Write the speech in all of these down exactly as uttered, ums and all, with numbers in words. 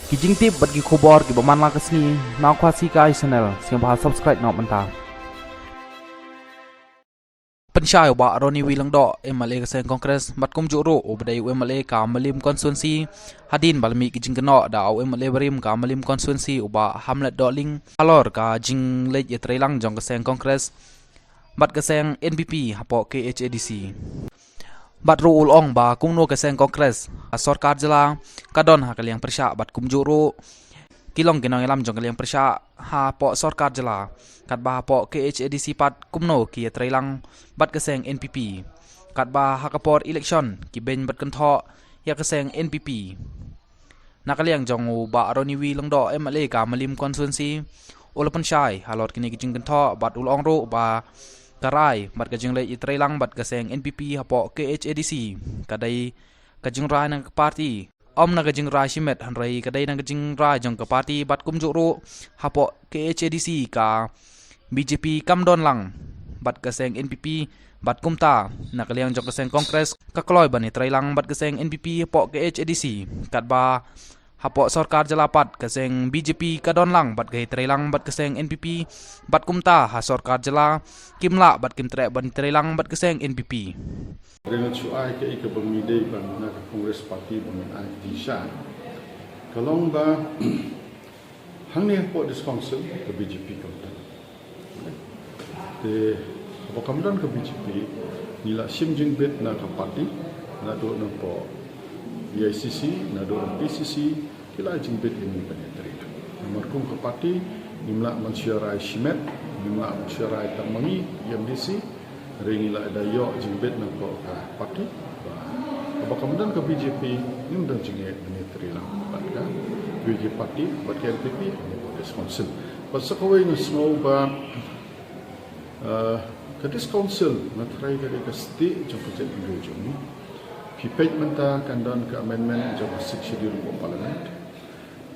Ki jingtip bad ki khubor kiba man la ka sngi na Khasi Kai Channel, sngewbha subscribe noh mynta. Pynshai u Bah Ronnie Wee Lyngdoh, M L A ka seng Congress, bad kumjuh ruh uba dei u M L A ka Mylliem Constituency, hadien ba la mih ki jingkynnoh da u M L A barim ka Mylliem Constituency u Bah Hamlet Dohling halor ka jingleit ïatreilang jong ka seng Congress bad ka seng N P P hapoh K H A D C. Bad ruh u la ong ba kumno ka seng Congress ha sorkar jylla ka don ha ka liang pyrshah bad kumjuh ruh ki long ki nongïalam jong ka liang pyrshah hapoh sorkar jylla, katba hapoh K H A D C pat kumno ki ïatreilang bad ka seng N P P, katba ha ka por election ki beiñ bad kynthoh ïa ka seng N P P. Na ka liang jong u Bah Ronnie Wee Lyngdoh, M L A ka Mylliem Constituency, u la pynshai halor kine ki jingkynthoh bad u la ong ruh ba ka rai bad ka jingleit ïatreilang bad ka seng N P P hapoh K H A D C ka dei ka jingrai na ka party, ym na ka jingrai shimet, hynrei ka dei na ka jingrai jong ka party bad kumjuh ruh hapoh K H A D C ka B J P kam don lang bad ka seng N P P, bad kumta na ka liang jong ka seng Congress ka kloi ban ïatreilang bad ka seng N P P hapoh K H A D C, katba hapoh sorkar jylla pat ka seng B J P ka don lang bad ka ïatreilang bad ka seng N P P, bad kumta ha sorkar jylla kim lah bad kim treh ban ïatreilang bad ka seng N P P. Ren shu ai kaei kaba ngi dei ban na ka Congress Party ba ngin ai ka jingshisha. Ka long ba hangne hapoh District Council ka B J P kam don. Te haba kam don ka B J P, ngi la shim jingbit na ka party, naduh na poh A I C C, naduh na P C C, ki la ai jingbit ïa ngi ban ïatrei. Namar kum ka party ngim lah ban shu rai shimet, ngim lah ban shu rai tang ma ngi, M D C, hynrei ngi la da ïoh jingbit na poh ka party. Ba haba kam don ka B J P, ngim don jingeh ban ïatrei lang bad ka, kiwei ki party, bad ka N P P, ha District Council. Bad sa kawei nga sngew ba, eh, ka District Council nga tharai ka dei ka stieh jong ka jaitbynriew jong ngi. Phi peit mynta kan don ka amendment jong ka Sixth Schedule hapoh Parliament.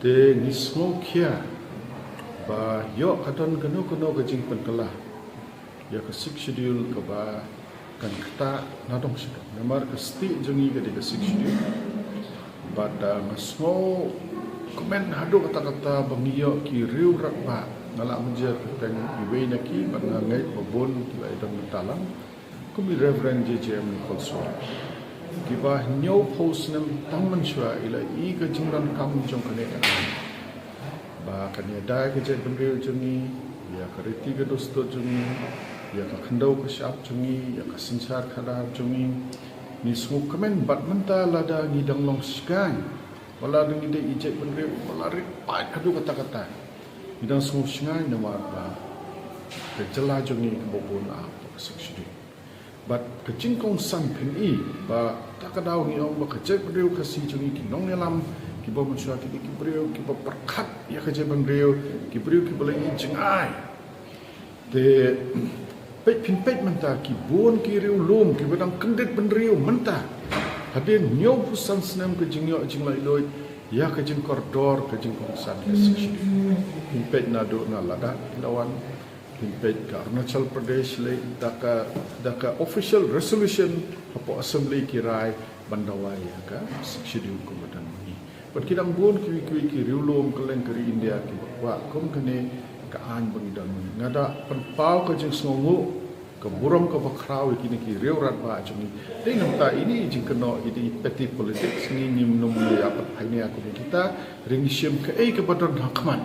Te ngi sngewkhia ba ïoh ka don kano kano ka jingpynkylla ïa ka Sixth Schedule kaba kan ktah nadong shadong. Namar ka stieh jong ngi ka dei ka Sixth Schedule. Bad, ah, nga sngew kmen haduh katta katta ba ngi ïoh ki riew rangbah, nga lah mynjur kyrteng iwei na ki, bad nga ngeit ba bun ki la ïadon bynta lang, kum i Reverend J J M Nicolson, kiba hynñiewphew snem tang mynshuwa i la ïohi ka jingdonkam jong kane ka aiñ. Ba kan ïada ïa ka jaitbynriew jong ngi, ïa ka riti ka dustur jong ngi, ïa ka khyndew ka shyiap jong ngi, ïa ka synshar khadar jong ngi. Ngi sngewkmen bad mynta lada ngi dang long shngaiñ, lada ngi dei i jaitbynriew ba la rit paid haduh katta katta, ngi dang sngewshngaiñ namar ba ka jylla jong ngi kaba bun ap ka Sixth Schedule. Bad ka jingkongsan phin i ba kata ka daw ngi ong ba ka jaitbynriew Khasi jong ngi, ki nongïalam kiba mynshuwa ki dei ki briew kiba pyrkhat ïa ka jaitbynriew, ki briew kiba la ïohi jngai. Te peit, phin peit mynta ki bun ki riewlum kiba dang kyndit bynriew mynta, hadien hynñiewphew san snem ka jingïoh jinglaitluid ïa ka jingkordor ka jingkongsan ka Sixth Schedule. Phin peit naduh na Ladakh ki la wan, phin peit ka Arunachal Pradesh lei da ka, da ka official resolution hapoh Assembly ki rai ban dawa ïa ka Sixth Schedule kum ba don mynne. Bad ki dang bun kiwei kiwei ki riewlum kylleng ka ri India kiba kwah kum kane ka aiñ ba ngi don mynne. Nga da pynpaw ka jingsngewnguh, ka burom kaba khraw ïa kine ki riew rangbah jong ngi. Dei namar ine i jingkynnoh, ine i petty politics, ngi ngim nym ïa pynpaw ïa kum kita, hynrei ngi shim kaei kaba don ha khmat.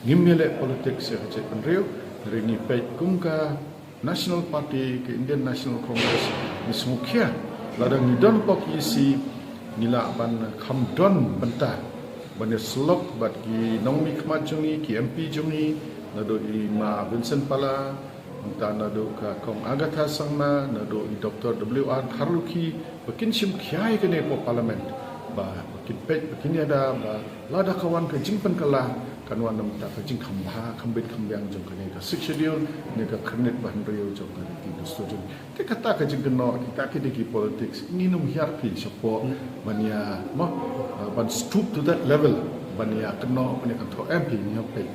Ngim ïaleh politics ïa ka jaitbynriew, hynrei ngi peit kum ka National Party, ka Indian National Congress, ngi sngewkhia lada ngi don hapoh K E C, ngi lah ban kham don bynta ban ïasyllok bad ki nongmihkhmat jong ngi, ki M P jong ngi, naduh i Ma Vincent Pala, mynta naduh ka Kong Agatha Sangma, naduh i Doctor W R Kharlukhi, ba kin shim khia ïa kane hapoh Parliament, ba, ba kin peit, ba kin ïada, ba lada ka wan ka jingpynkylla, kan wan namar ka jingkham bha, kham bit kham biang jong kane ka Sixth Schedule, ne ka khyrnit ba hynriew jong ka riti dustur jong ngi. Te kata ka jingkynnoh, kita ki dei ki politics, ngi nym hiar phi shapoh ban ïa, mo, ban stoop to that level, ban ïa kynnoh, ban ïa kynthoh em phi, ngi ym peit.